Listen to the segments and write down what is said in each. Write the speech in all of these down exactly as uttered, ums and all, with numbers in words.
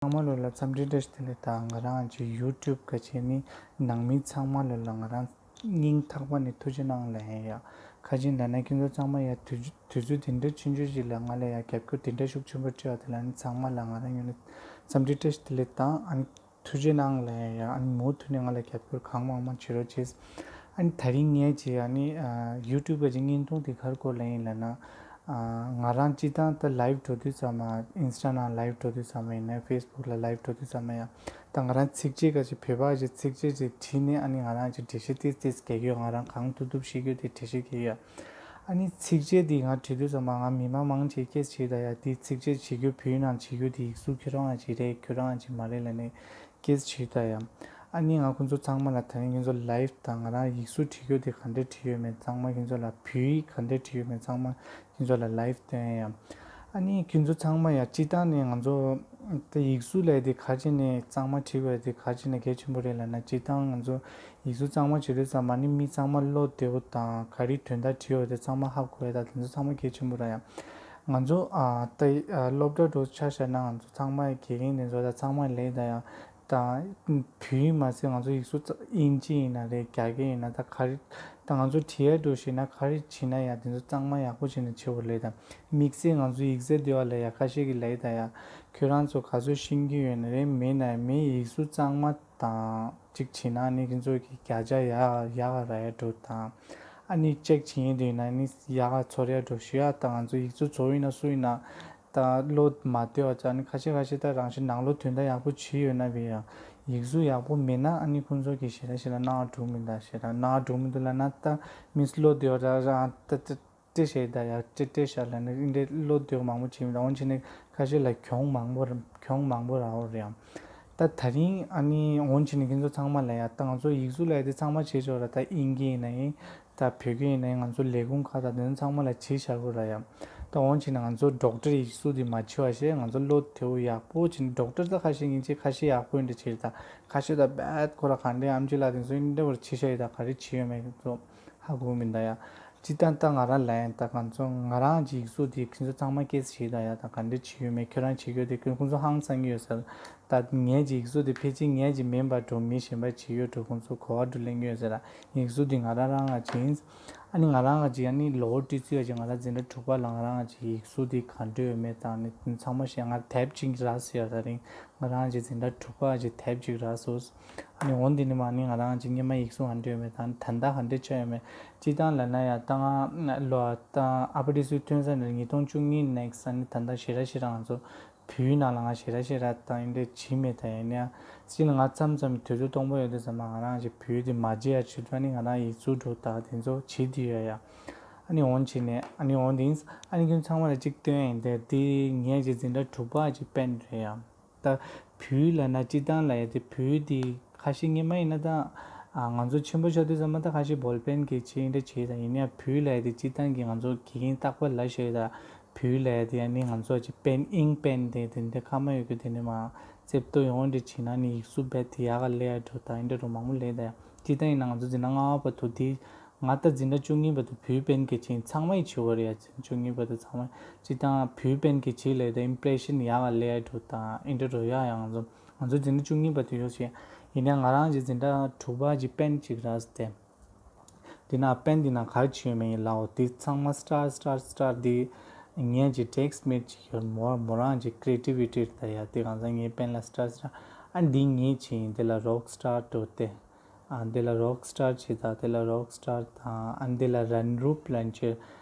ཚང་མ་ལོ་ལ་འཚམས་འདྲི་བཀྲ་ཤིས་བདེ་ལེགས་དང་། ང་རང་གི་YouTube ག་ཅེ་ནི་ནང་མི་ཚང་མ་ལོ་ལ་ང་རང་སྙིང་ཐག་པ་ནས་ཐུགས་རྗེ་གནང་ལབ་ཡ། ཁ་ཅིག་ལབ་ན་ཁྱེད་ཚོ་ཚང་མ་ཡ་དུས་དུས་ཚོད་དེ་འདྲ་ཆུང་ཆུང་ཞིག་ལ་ང་ལ་ཡ་རྒྱབ་སྐྱོར་དེ་འདྲ་ཤུགས་ཆེན་པོ་སྤྲད་པ་དེ་ལ་ནི་ཚང་མ་ལ་ང་རང་ངོས་ནས་འཚམས་འདྲི་བཀྲ་ཤིས་བདེ་ལེགས་དང་། ཨ་ནི་ཐུགས་རྗེ་གནང་ལབ་ཡ། ཨ་ནི་མུ་མཐུད་ནས་ང་ལ་རྒྱབ་སྐྱོར་གང་མང་མང་བྱེད་རོགས་བྱེད། ཨ་ནི་དེ་རིང་ངས་ཅིག་ཨ་ནི་ཨ་YouTube ག་ཅིག་བརྙན་ཐུང་དེ་ག་རེ་སྐོར་ལ་ཡིན་ལབ་ན། ཨ་ང་རང་སྤྱིར་བཏང་ད་live འགྲོ་དུས་ཙམ་མ། Insta ནང་live འགྲོ་དུས་ཙམ་མ་ཡིན་ན། Facebook ལ་live འགྲོ་དུས་ཙམ་མ་ཡ། ད་ང་རང་ཚིགས་བཅད་ག་ཅིག་བོད་པ་ག་ཅིག་ཚིགས་བཅད་ཅིག་བྲིས་ནས་ཨ་ནི་ང་རང་ཅིག་འགྲེལ་བཤད་ཏིག་ཏིག་རྒྱག་གི་ཡོད། ང་རང་གང་ཐུབ་ཐུབ་ཤེས་རྒྱུ་དེ་འགྲེལ་བཤད་རྒྱག་གི་ཡོད། ཨ་ནི་ཚིགས་བཅད་དེ་ང་བྲིས་དུས་ཙམ་མ་ང་མི་མང་མང་ཆེ་སྐད་ཆ་དྲིས་ད་ཡ། དེ་ཚིགས་བཅད་བྲིས་རྒྱུ་བོད་ནང་བྲིས་རྒྱུ་དེ་ཡིག་གཟུགས་ཁྱོད་རང་ག་ཅིག་རེད། ཁྱོད་རང་ག་ཅིག་མ་རེད་ལབ་ནས་སྐད་ཆ་དྲིས་ད་ཡ། ཨ་ནི་ང་ཁོང་ཚོ་ཚང་མ་ལ་ད་རིང་ཁྱོད་ཚོ་live དང་ང་རང་ཡིག་གཟུགས་བྲིས་རྒྱུ་དེ་ག་འདྲས་བྲིས་ཡོད་མེད་ཚང་མ། ཁྱོད་ཚོ་ལ་བོད་ཡིག་ག་འདྲས་བྲིས་ཡོད་མེད་ཚང་མ་ཁྱོད་ཚོ་ལ་live སྟོན་ཡ། ཨ་ནི་ཁྱོད་ཚོ་ཚང་མ་ཡ་སྤྱིར་བཏང་ནས་ང་ཚོ་ད་ཡིག་གཟུགས་ལབ་ཡ་དེ་ག་ཅིག་ནས་གཙང་མ་བྲིས་དགོས་ཡ་དེ་ག་ཅིག་ནས་གལ་ཆེན་པོ་རེད་ལབ་ན། སྤྱིར་བཏང་ང་ཚོ་ཡིག་གཟུགས་གཙང་མ་བྱེད་དུས་ཙམ་མ་ནི་མི་ཚང་མ་བློ་བདེ་བོ་དང་ག་རེ་དོན་དག་བྲིས་ཡོད་དེ་ཚང་མ་ཧ་གོ་ཡ་དང་དེ་ཚོ་ཚང་མ་གལ་ཆེན་པོ་ར་ཡ། ང་ཚོ་ཨ་ད་ཨ་སློབ་གྲྭ་འགྲོ་ཆ་བཞག་ན་ང་ཚོ་ཚང་མ་དགེ་རྒན་དེ་ཚོ་ད་ཚང་མ་ལས་ད་ཡ། ད་བོད་ཡིག་མ་ཟད་ང་ཚོ་ཡིག་གཟུགས་ཙ་ཨིན་ཇི་ཡིན་ན་རེད། རྒྱ་སྐད་ཡིན་ན་ད་ག་རེ། ད་ང་ཚོ་བྲིས་ཡ་འགྲོ་ཤེས་ན་ག་རེ་བྲིས་ན་ཡ་དེ་ཚོ་གཙང་མ་ཡག་པོ་བྱས་ནས་བྲིས་དགོས་ལབ་ད། དམིགས་བསལ་ང་ཚོ་ཡིག་ཚད་འདི་བ་ལ་ཡ་ཁ་ཤས་ཀྱིས་ལབ་ད་ཡ། ཁྱོད་རང་ཚོ་ག་ཚོད་ཤེས་ཀྱི་ཡོད་ན་རེད། མེད་ན་མེད། ཡིག་གཟུགས་གཙང་མ་དང་གཅིག་བྱས་ན་ནི་ཁྱེད་ཚོ་གི་བརྒྱ་ཆ་ཡག་ཡག་རག་ཡ་འགྲོ་དང་། ཨ་ནི་ཅེག་བྱེད་ཡིན་དུས་ན་ནི་ཡག་ཚོར་ཡ་འགྲོ་ཞུ་ཡ། ད་ང་ཚོ་ཡིག་གཟུགས་བཟོ་ཡིན་ན་སུ་ཡིན་ན། ད་བློ་མ་བདེ་བ་ཅག་ནི་ཁ་ཤས་ཁ་ཤས་ད་རང་བཞིན་ནང་ལོགས་དོན་དག་ཡག་པོ་བྱས་ཡོད་ན་བས་ཡང་ཡིག་གཟུགས་ཡག་པོ་མེད་ན་ཨ་ནི་ཁོང་ཚོ་གིས་ཞེ་དྲག་ཞེ་དྲག་སྣང་བ་འགྲོ་མི་འདུག་ཞེ་དྲག་སྣང་བ་འགྲོ་མི་འདུག་ལབ་ན། ད་མི་སུ་བློ་བདེ་བ་ར་རང་ད་ད་ཏྲེ་ཞེ་ད་ཡ་ཏྲེ་ཏྲེ་ཤ་ལབ་ན་འདི་འདྲའི་བློ་བདེ་བ་མང་པོ་བྱས་མི་འདུག་འོན་ཆེ་ནི་ཁ་ཤས་ལ་གྱོང་མང་པོ་ར་གྱོང་མང་པོ་རག་འོ་རེད་ཡང་། ད་ད་རིང་ཨ་ནི་འོན་ཆེ་ནི་ཁྱེད་ཚོ་ཚང་མ་ལ་ཡ། ད་ང་ཚོ་ཡིག་གཟུགས་ལ་ཡ་དེ་ཚང་མ་བྱེད་ཆོག་ར། ད་ཨིན་སྐད་ཡིན་ན་ཡིན། ད་བོད་སྐད་ཡིན་ན་ཡང་ང་ཚོ་ལས་ཁུངས་ཁག་དང་དེ་ཚོ་ཚང་མ་ལ་བྱེད་བཞག་དགོས་ར་ཡ། ད་འོན་ཆེ་ན་ང་ཚོ་ཌོག་ཊར་ཡིག་གཟུགས་དེ་མ་བྱེད་པ་ཞེས་ང་ཚོ་བློ་བདེ་བོ་ཡག་པོ་བྱེད་ནས། ཌོག་ཊར་ད་ཁ་ཤས་ཡིན་ཅེ་ཁ་ཤས་ཡག་པོ་ཡིན་འདྲ་བྱེད། ད་ཁ་ཤས་ད་རྦད་ཁོ་ར་ག་འདྲའི་ཨམ་ཆི་ལགས་དེ་ཚོ་ཡིན་འདྲ་བོར་བྱེད་བཞག་ཡོད། ད་ག་རེ་བྱེད་ཡོད་མེད་ཚོ་ཧ་གོ་མི་འདུག་ཡ། སྤྱིར་བཏང་ད་ང་རང་ལ་ཡང་ད་ང་ཚོ་ང་རང་གི་ཡིག་གཟུགས་དེ་ཁྱེད་ཚོ་ཚང་མ་སྐད་ཆ་བྱེད་ད་ཡ། ད་ག་འདྲ་བྱེད་ཡོད་མེད་ཁྱོད་རང་བྱེད་ཡོད་དེ་ཁྱོད་ཁོང་ཚོ་ཧང་སང་གི་ཡོད་ཟེར། ད་ངའི་ཡིག་གཟུགས་དེ་ཕལ་ཆེར་ངའི་མིན་པ་འགྲོ་མི་གཞན་པ་བྱེད་ཡོད་འགྲོ། ཁོང་ཚོ་གོ་བ་འགྲོ་ལེན་གྱི་ཡོད་ཟེར། ཡིག་གཟུགས་དེ་ང་རང་རང་ང་བྱིན། ཨ་ནི་ང་རང་ང་བྱིན། ཨ་ནི་ལོ་ཏི་ཙི་ཡ་བྱིན། ང་རང་འཛིན་གྲྭ་དྲུག་པ་ལ་ང་རང་ང་བྱིན་ཡིག་གཟུགས་དེ་ག་འདྲ་ཡོད་མེད་དང་ནི་ཚང་མ་ཤེས། ང་དེབ་ཅིག་རག་སོང་ཡ། ད་རིང་ང་རང་ང་བྱིན་འཛིན་གྲྭ་དྲུག་པ་ཡ་བྱིན་དེབ་ཅིག་རག་སོང་། ཨ་ནི་འོན་ཏེ་ནི་མ་ནི་ང་རང་ང་བྱིན་སྔོན་མ་ཡིག་གཟུགས་ག་འདྲ་ཡོད་མེད་དང་ད་ལྟ་ག་འདྲ་ཆགས་ཡོད་མེད། སྤྱིར་བཏང་ལབ་ན་ཡ་ད་ང་ལོ་ད་ཨ་ཕ་དེ་ཚོའི་ཐོན་ས་ནས་ཉིས་སྟོང་བཅུ་གཉིས་ནེག་སི་ཨ་ནི་ད་ལྟ་ཞེ་དྲག་ཞེ་དྲག་ང་ཚོ་བོད་ནང་ལ་ང་ཞེ་དྲག་ཞེ་དྲག་དང་ཡིན་འདྲ་བྱེད་མེད། ད་ཡིན་ཡང་སྤྱིར་ང་མཚམས་མཚམས་དུས་ཚོད་སྟོང་པ་ཡོད་དུས་ཙམ་མ་ང་རང་གི་བོད་དེ་མ་བརྗེད་ཡ་བྱེད་དུས་ཨ་ནི་ང་རང་ཡིག་གཟུགས་འགྲོ་ད་དེ་ཚོ་བྱེད་དུས་ཡ་ཡ། ཨ་ནི་འོན་ཆེ་ནས་ཨ་ནི་འོན་ཏེ་ཨ་ནི་ཁྱོད་ཚང་མ་ལ་གཅིག་སྟོན་ཡིན་ཏེ། དེ་ངས་ཀྱི་འཛིན་གྲྭ་དྲུག་པ་གི་པེན་རེད་ཡ། ད་བོད་ལབ་ན་སྤྱིར་བཏང་ལ་ཡ་དེ་བོད་དེ་ཁ་ཤས་སྔོན་མ་ཡིན་ན་ད་ང་ཚོ་ཆེན་པོ་ཆགས་དུས་ཙམ་མ་ད་ཁ་ཤས་བོལ་པེན་གྱི་བྱེད་ཡིན་འདྲ་བྱེད། ད་ཡིན་ཡ་བོད་ལབ་ཡ་དེ་སྤྱིར་བཏང་གི་ང་ཚོ་དགེ་རྒན་རྟག་པར་ལབ་ཤེས་ད། བོད་ལབ་ཡ་དེ་ཡང་ནི་ང་ཚོ་ཅིག་པེན་ཨིང་པེན་དེ་དེ་འདྲ་ཁ་མ་ཡོད་གི་དེ་ནི་མ་རྩེབ་ཏོ་ཡོང་འདྲ་བྱེད་ན་ནི་ཡིག་གཟུགས་རྦད་དེ་ཡག་ག་ལས་ཡ་འགྲོ་ད་ཡིན་འདྲ་འགྲོ་མང་པོ་ལས་ད་ཡ། སྤྱིར་བཏང་ཡིན་ན་ང་ཚོ་འཛིན་གྲྭ་ལྔ་པ་བར་དུ་དེ་ང་ད་འཛིན་གྲྭ་བཅུ་གཉིས་བར་དུ་བོད་པེན་གི་བྱེད་ཚང་མ་ཡི་བྱེད་དགོས་རེད་ཡ། འཛིན་བཅུ་གཉིས་བར་དུ་ཚང་མ་སྤྱིར་བཏང་བོད་པེན་གི་བྱེད་ལས་ད་ཨིམ་པྲེ་ཤན་ཡག་ག་ལས་ཡ་འགྲོ་ད་ཡིན་འདྲ་འགྲོ་ཡ། ཡ་ང་ཚོ་ང་ཚོ་འཛིན་གྲྭ་བཅུ་གཉིས་བར་དུ་ཡོད་ཞེས་ཡིན་ཡ། ང་རང་གི་འཛིན་གྲྭ་དྲུག་པ་གི་པེན་གཅིག་རག་སྟེ། དེ་ན་པེན་དེ་ན་ག་རེ་བྱས་ཡོད་མེད་ཡིན་ལའོ། དེ་ཚང་མ་སི་ཊར་སི་ཊར་སི་ཊར་དེ་ངས་ཀྱི་ཊེག་སི་མེད་ཅིག་ཡོད། མོ་མོ་རང་གི་ཀི་རི་ཨེ་ཊི་བི་ཊི་རེད་ད་ཡ། དེ་གང་ཟག་ངའི་པེན་ལ་སི་ཊར་སི་ཊར། ཨ་འདི་ངས་བྱས་ཡིན། དེ་ལ་རོག་སི་ཊར་འགྲོ་སྟེ། ཨ་འདི་ལ་རོག་སི་ཊར་བྱས་ད། དེ་ལ་རོག་སི་ཊར་དང་ཨ་འདི་ལ་རན་རུབ་ལན་ཅི།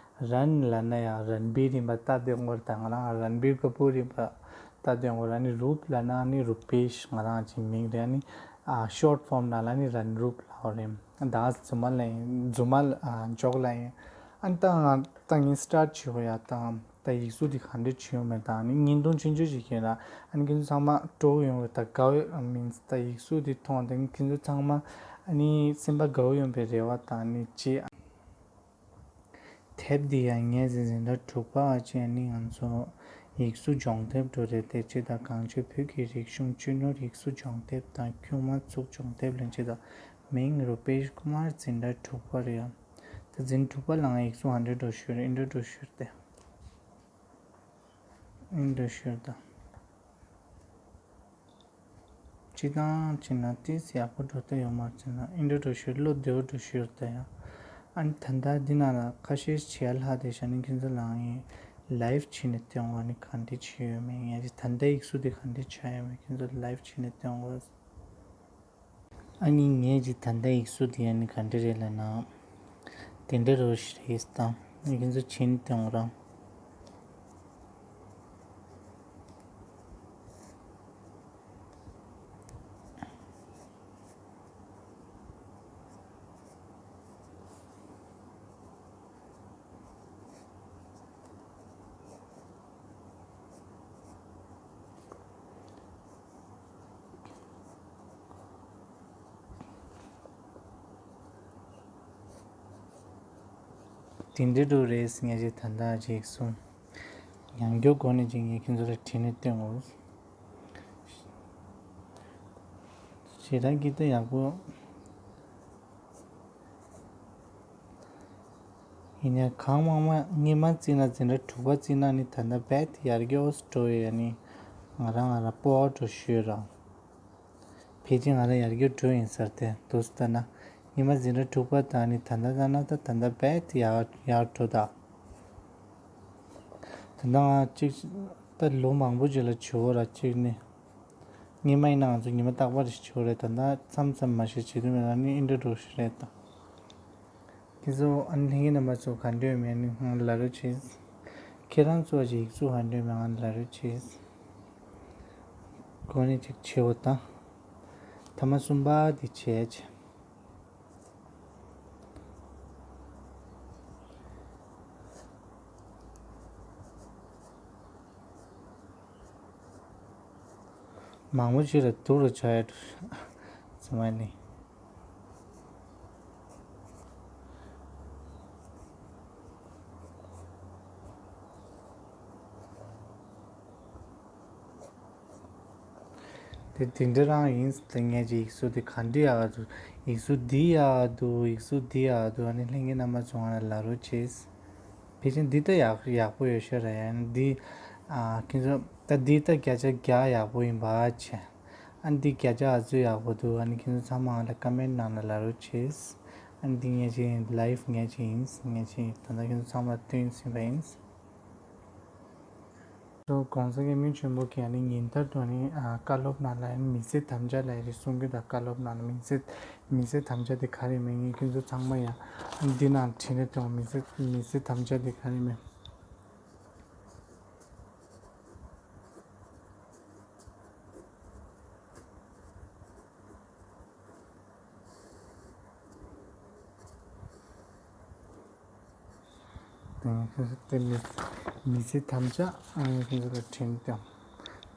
རན་ལབ་ན་ཡང་རན་བིར་ཡིན་པ་ལྟ་དེ་ངོར་ད་ང་རང་རན་བིར་ཀ་པུར་ཡིན་པ་ལྟ་དེ་ངོར། ཨ་ནི་རུབ་ལབ་ན་ཨ་ནི་རུ་པེཤ་ང་རང་གི་མིང་རེད། ཨ་ནི་ཨ་ཤོར་ཊི་ཕོམ་ནང་ལ་ནི་རན་རུབ་ལབ་རེད། ད་རྫུན་མ་ལ་ཡིན། རྫུན་མ་ལ་ཨ་འཇོག་ལ་ཡིན། ཨ་ནི་ད་ང་ད་ངས་སི་ཊར་ཊི་བྱེད་དགོས་ཡ། ད་ད་ཡིག་གཟུགས་དེ་ག་འདྲ་བྱེད་ཡོད་མེད་ད་ཨ་ནི་བརྙན་ཐུང་ཆུང་ཆུང་ཞིག་ཡིན་ལ། ཨ་ནི་ཁྱེད་ཚོ་ཚང་མ་སྤྲོ་བོ་ཡོང་བའི་ད་དགའ་བའི་ཨ་མིན་ད་ཡིག་གཟུགས་དེ་མཐོང་དེ་ཁྱེད་ཚོ་ཚང་མ་ཨ་ནི་སེམས་པ་དགའ་བོ་ཡོང་བའི་རེ་བ་ད་ཨ་ནི་ཅི། དེབ་འདི་ཡང་ངས་འཛིན་གྲྭ་དྲུག་པ་བྱས་ནི་ང་ཚོ་ཡིག་གཟུགས་སྦྱོང་དེབ་འགྲོ་རེད་དེ། སྤྱི་དང་གངས་ལྗོངས་བོད་ཀྱི་རིག་གཞུང་སྤྱི་ནོར་ཡིག་གཟུགས་སྦྱོང་དེབ་དང་ཁྱུང་མ་ཚུགས་སྦྱོང་དེབ་ལེན་སྤྱི་དང་མིང་རུ་པེཤ་ཀུ་མར་འཛིན་གྲྭ་དྲུག་པ་རེད། ད་འཛིན་དྲུག་པ་ལ་ང་ཡིག་གཟུགས་ཧ་འདྲ་འགྲོ་ཤོར་ཨིན་འདྲ་འགྲོ་ཤོར་ཏེ་ཨིན་འདྲ་ཤོར་ད། སྤྱི་བཏང་བྱས་ན་ཏིས་ཡག་པོ་འགྲོ་ཐུབ་ཡོད་མ་རེད་ཟེར་ན་ཨིན་འདྲ་འགྲོ་ཤོར་བློ་བདེ་བོ་འགྲོ་ཤོར་ད་ཡང་། ཨ་ནི་ད་ལྟ་འདི་ནང་ལ་ཁ་ཤས་བྱེད་ཡ་ལྷག་དེ་བཞག་ནི་ཁྱེད་ཚོ་ལ་ངས་ལའིབ་བྱས་ནས་སྟོན་དགོས། ཨ་ནི་ག་འདྲ་བྱས་ཡོད་མེད་ངས་ད་ལྟ་ཡིག་གཟུགས་དེ་ག་འདྲ་ཆགས་ཡོད་མེད་ཁྱེད་ཚོ་ལ་ལའིབ་བྱས་ནས་སྟོན་དགོས། ཨ་ནི་ངས་ཀྱི་ད་ལྟ་ཡིག་གཟུགས་དེ་ཨ་ནི་ག་འདྲ་རེད་ལབ་ན། དེ་འདྲ་རོ་ཞིག་རེད་དང་ཨ་ནི་ཁྱེད་ཚོ་བྱིན་གཏོང་རང་། དེ་འདྲ་འགྲོ་རེད་ཟེར་ངས་ཅིག་ད་ལྟ་ཅིག་གསུངས། ཡང་སྐྱར་སྒོ་ནས་ཅིག་ངས་ཁྱེད་ཚོ་ལ་བྲིས་ནས་སྟོན་འོང་། ཞེ་དྲག་གི་ད་ཡག་པོ། ཡིན་ཡང་གང་མང་མང་སྔོན་མ་བརྩིས་ན་འཛིན་གྲྭ་དྲུག་པ་བརྩིས་ན་ནི་ད་ལྟ་རྦད་དེ་ཡར་རྒྱས་འགྲོ་ཡོད་ཡ་ནི། ང་རང་ང་རང་སྤོབས་པ་འགྲོ་ཤོད་རང་། ཕལ་ཆེར་ང་རང་ཡར་རྒྱས་འགྲོ་ཡིན་ཟེར་ཏེ་འདུག་ལྟ་ན། སྔོན་མ་འཛིན་གྲྭ་དྲུག་པ་དང་ནི་ད་ལྟ་ལྟ་ན་ད་ད་ལྟ་རྦད་དེ་ཡར་ཡར་འགྲོ་ད། ད་ལྟ་ང་གཅིག་ད་ལོ་མང་པོ་ཅིག་ལ་བྱེད་འོ་ར་གཅིག་ནི། སྔོན་མ་ཡིན་ན་ང་ཚོ་ཉི་མ་རྟག་པར་ཞིག་བྱེད་འོ་རེད། ད་ལྟ་མཚམས་མཚམས་མ་ཞིག་བྱེད་དུས་མེད་ལ་ནི་ཨིན་འདྲ་འགྲོ་ཞིག་རེད་ད། ཁྱེད་ཚོ་ཨ་ནི་ལྷན་རྒྱས་རྣམ་པ་ཚོ་ག་འདྲ་ཡོད་མེད་ནི་ང་ལ་རོགས་བྱེད། ཁྱེད་རང་ཚོ་ཅིག་ཡིག་གཟུགས་ག་འདྲ་ཡོད་མེད་ང་ལ་རོགས་བྱེད། གོ་ནི་ཅིག་བྱེད་འོ་ད། ཐ་མ་གསུམ་པ་དེ་བྱས་བྱས། མང་པོ་ཅིག་ལ་སྡུག་རུ་ཆགས་ཡ་འགྲོ། ཚང་མ་ནི། དེ་དེ་འདྲ་རང་ཡིན་ཟེར་ངས་ཀྱི་ཡིག་གཟུགས་དེ་ག་འདྲ་ཡག་འདུག་ཡིག་གཟུགས་འདི་ཡག་འདུག་ཡིག་གཟུགས་འདི་ཡག་འདུག་ཨ་ནི་ལྷན་རྒྱས་རྣམ་པ་ཚོ་ང་ལ་ལབ་རོགས་བྱེད། ཕལ་ཆེར་འདི་ད་ཡག་ཡག་པོ་ཡོད་ཤག་ར་ཡ་འདི། ཨ་ཁྱེད་ཚོ་ད་འདི་ད་བརྒྱ་ཆ་བརྒྱ་ཡག་པོ་ཡིན་པ་བྱས། ཨ་ནི་འདི་བརྒྱ་ཆ་ཨ་ཙུ་ཡག་པོ་འདུག་ཨ་ནི་ཁྱེད་ཚོ་ཚང་མ་ང་ལ་ཀ་མེན་ནང་ལ་ལབ་རོགས་བྱེད། ཨ་ནི་འདི་ངས་ཀྱི་ལའིབ་ངས་ཀྱི་ཡིན་ངས་ཀྱི་ད་ལྟ་ཁྱེད་ཚོ་ཚང་མ་སྟོན་ཟིན་པ་ཡིན། གོང་ས་སྐྱབས་མགོན་ཆེན་པོ་གིས་ཨ་ནི་ཉིན་ལྟར་དུ་ཨ་ནི་ཨ་བཀའ་སློབ་ནང་ལ་ཨ་ནི་མི་ཚེ་དམ་བཅའ་ལབ་ཡ་རེད་གསུང་གི་འདུག་བཀའ་སློབ་ནང་ལ་མི་ཚེ་མི་ཚེ་དམ་བཅའ་དེ་ག་རེ་མིན་ངས་ཁྱེད་ཚོ་ཚང་མ་ཡང་ཨ་ནི་འདི་ནང་བྲིས་ནས་སྟོན། མི་ཚེ་མི་ཚེ་དམ་བཅའ་དེ་ག་རེ་མིན། དེ་མི་མི་ཚེ་དམ་བཅའ་ཨ་ནི་ཁྱེད་ཚོ་ལ་དྲན་སྟེ།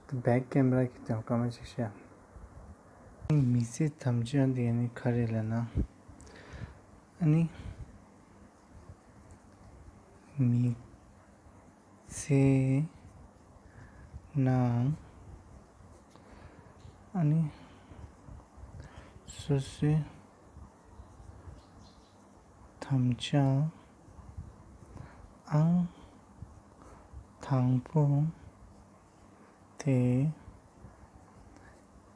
དེ་བེག་ཀེམ་ར་གི་དེ་སྐར་མ་ཅིག་བཤད། མི་ཚེ་དམ་བཅའ་འདི་ནི་ག་རེ་ལབ་ན། ཨ་ནི། མི་ཚེ་ནང་ཨ་ནི་སོ་སོའི་དམ་བཅའ་ཨང་དང་པོ་དེ་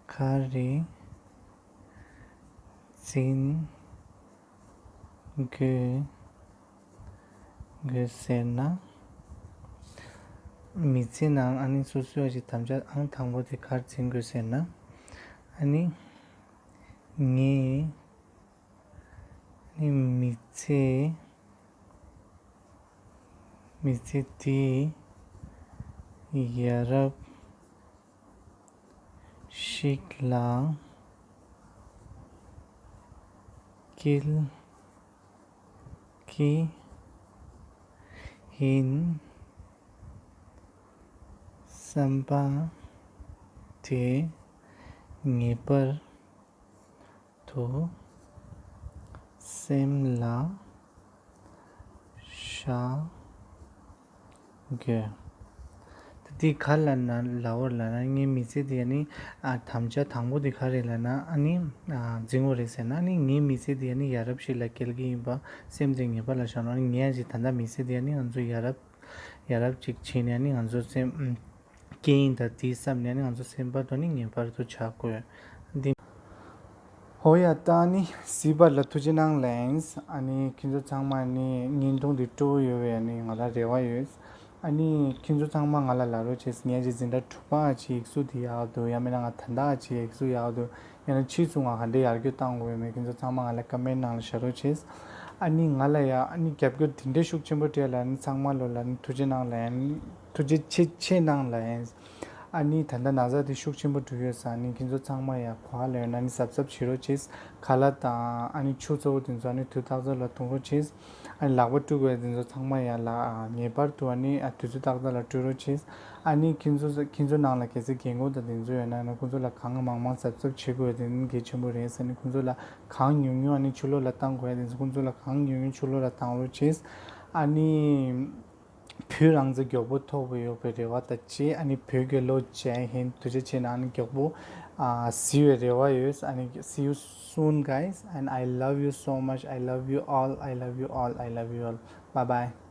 ག་རེ་འཛིན་དགོས་དགོས་ཟེར་ན། མི་ཚེ་ནང་ཨ་ནི་སོ་སོའི་ཨ་ཅེ་དམ་བཅའ་ཨང་དང་པོ་དེ་ག་རེ་འཛིན་དགོས་ཟེར་ན། ཨ་ནི་ངས་ཨ་ནི་མི་ཚེ་མི་ཚེ་འདི་ཡ་རབས་ཤིག་ལ་སྐྱེལ་གྱི་ཡིན་བསམ་པ་དེ་ངེས་པར་དུ་སེམས་ལ་བཞག་དགོས། ད་འདི་ག་ལ་ན་ལབ་པ་ལབ་ན་ངའི་མི་ཚེ་འདི་ཨ་ནི་ཨ་དམ་བཅའ་དང་པོ་འདི་ག་རེ་ལབ་ན་ཨ་ནི་ཨ་འཛིན་དགོས་རེད་ཟེར་ན་ཨ་ནི་ངའི་མི་ཚེ་འདི་ཨ་ནི་ཡ་རབས་ཤིག་ལ་སྐྱེལ་གྱི་ཡིན་པ་སེམས་འདི་ངེས་པ་ལ་བཞག་ན་ཨ་ནི་ངའི་ཨ་ཅེ་ད་ལྟ་མི་ཚེ་འདི་ཨ་ནི་ང་ཚོ་ཡ་རབས་ཡ་རབས་ཅིག་བྱས་ནས་ཨ་ནི་ང་ཚོ་སེམས་སྐྱེ་ཡིན་ད་དེའི་བསམ་ནས་ཨ་ནི་ང་ཚོ་སེམས་པ་དུ་ནི་ངེས་པར་དུ་བྱ་དགོས། འདི། ཧོ་ཡ། ད་ཨ་ནི་གཟིགས་པ་ལ་ཐུགས་རྗེ་གནང་ལན། ཨ་ནི་ཁྱེད་ཚོ་ཚང་མ་ཨ་ནི་བརྙན་ཐུང་འདི་སྤྲོ་བོ་ཡོད་པའི་ཨ་ནི་ང་ལ་རེ་བ་ཡོད། ཨ་ནི་ཁྱེད་ཚོ་ཚང་མ་ང་ལ་ལབ་རོགས་བྱེད། ངས་ཅིག་འཛིན་གྲྭ་དྲུག་པ་ཅིག་ཡིག་གཟུགས་འདི་ཡག་འདུག་ཡང་མིན་ན་ང་ད་ལྟ་ཅིག་ཡིག་གཟུགས་ཡག་འདུག་ཡང་ན་ཕྱིས་སུ་ང་ག་འདྲའི་ཡར་རྒྱས་གཏང་དགོས་ཡོད་མེད་ཁྱེད་ཚོ་ཚང་མ་ང་ལ་ཀ་མེན་ནང་ལ་བཞག་རོགས་བྱེད། ཨ་ནི་ང་ལ་ཡ་ཨ་ནི་རྒྱབ་སྐྱོར་དེ་འདྲའི་ཤུགས་ཆེན་པོ་སྤྲད་ལ་ཨ་ནི་ཚང་མ་ལོ་ལ་ཨ་ནི་ཐུགས་རྗེ་གནང་ལན། ཐུགས་རྗེ་ཆེ་ཆེ་གནང་ལན། ཨ་ནི་ད་ལྟ་ན་ཚ་དེ་ཤུགས་ཆེན་པོ་འགྲོ་ཡོད་ས། ཨ་ནི་ཁྱེད་ཚོ་ཚང་མ་ཡ་ག་པར་ཡོད་ན་ཨ་ནི་གཟབ་གཟབ་བྱེད་རོགས་བྱེད། ཁ་ལག་དང་ཨ་ནི་ཆུ་གཙོ་བོ་དེ་ཚོ་ཨ་ནི་དུས་ཏག་ཏག་ལ་འཐུང་རོགས་བྱེད། ཨ་ནི་ལག་པ་བཀྲུ་དགོས་དེ་ཚོ་ཚང་མ་ཡ་ལ་ངེས་པར་དུ་ཨ་ནི་ཨ་དུས་ཚོད་ཏག་ཏག་ལ་བཀྲུ་རོགས་བྱེད། ཨ་ནི་ཁྱེད་ཚོ་ཁྱེད་ཚོ་ནང་ལ་གལ་སྲིད་རྒན་གོག་དང་དེ་ཚོ་ཡོད་ན་ཨ་ནི་ཁོང་ཚོ་ལ་གང་མང་མང་གཟབ་གཟབ་བྱེད་དགོས་དེ་ནི་གལ་ཆེན་པོ་རེད། ཨ་ནི་ཁོང་ཚོ་ལ་གང་ཉུང་ཉུང་ཨ་ནི་ཕྱི་ལོགས་ལ་བཏང་དགོས་དེ་ཚོ་ཁོང་ཚོ་ལ་གང་ཉུང་ཉུང་ཕྱི་ལོགས་ལ་བཏང་རོགས་བྱེད། ཨ་ནི། བོད་རང་བཙན་མགྱོགས་པོ་ཐོབ་པ་ཡོང་བའི་རེ་བ་དང་བཅས། ཨ་ནི་བོད་རྒྱལ་ལོ། ཇའི་ཧིན། ཐུགས་རྗེ་ཆེ་གནང་། ཨ་ནི་མགྱོགས་པོ་གཟིགས་པའི་རེ་བ་ཡོད། ཨ་ནི see you soon, guys, and I love you so much. I love you all. I love you all. I love you all. Bye bye.